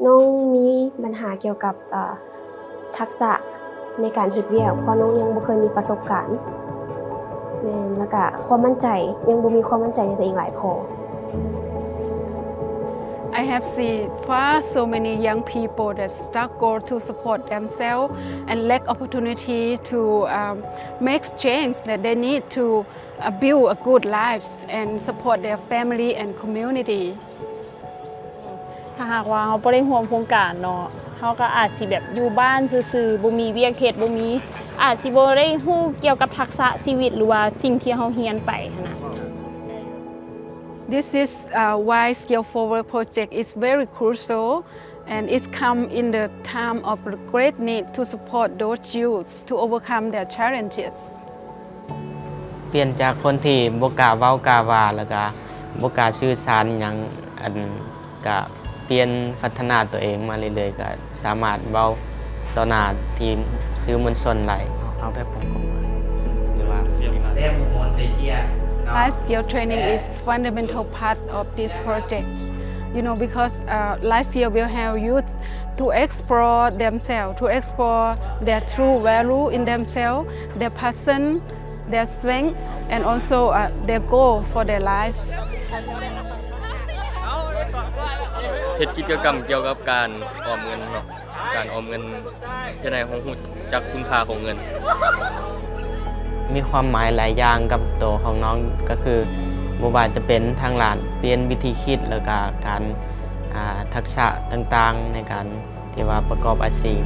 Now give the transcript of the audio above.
ນ້ອງມີບັນຫາກ່ຽວກັບ ເອີ ທັກສະໃນການເຮັດວຽກ ເພາະນ້ອງຍັງບໍ່ເຄີຍມີປະສົບການ ແມ່ນ ແລ້ວກະຄວາມໝັ້ນໃຈ ຍັງບໍ່ມີຄວາມໝັ້ນໃຈໃນຕົວເອງຫຼາຍພໍ. I have seen far so many young people that struggle to support themselves and lack opportunity to, um, make change that they need to, uh, build a good lives and support their family and community. ຖ້າຫາກວ່າເຮົາບໍ່ໄດ້ຮ່ວມໂຄງການເນາະ ເຮົາກໍອາດຊິແບບຢູ່ບ້ານຊື່ໆ ບໍ່ມີວຽກເຮັດ ບໍ່ມີ ອາດຊິບໍ່ໄດ້ຮູ້ກ່ຽວກັບທັກສະຊີວິດ ຫຼືວ່າສິ່ງທີ່ເຮົາຮຽນໄປຫັ້ນນະ. This is, uh, why Skill Forward project is very crucial and it's come in the time of great need to support those youths to overcome their challenges. ປ່ຽນຈາກຄົນທີ່ບໍ່ກ້າເວົ້າກ້າວ່າ ແລ້ວກະບໍ່ກ້າສື່ສານອີ່ຫຍັງ ອັນ ກະປ່ຽນພັດທະນາຕົວເອງມາເລື້ອຍໆ ກະສາມາດເວົ້າຕໍ່ໜ້າທີ່ສື່ມວນຊົນໄດ້. ເອົາແບບກົງໆ ຫຼືວ່າ Life skill training is fundamental part of this project, you know, because, uh, life skill will help youth to explore themselves, to explore their true value in themselves, their passion, their strength, and also, uh, their goal for their lives. ເຮັດກິດຈະກຳກ່ຽວກັບການອອມເງິນເນາະ ການອອມເງິນເຮັດໃຫ້ເຮົາຮູ້ຈັກຄຸນຄ່າຂອງເງິນ. ມີຄວາມໝາຍຫຼາຍຢ່າງກັບໂຕຂອງນ້ອງ ກໍຄືບໍ່ວ່າຈະເປັນທາງດ້ານປ່ຽນວິທີຄິດ ແລ້ວກະການ ອ່າ ທັກສະຕ່າງໆ ໃນການ ທີ່ວ່າປະກອບອາຊີບ.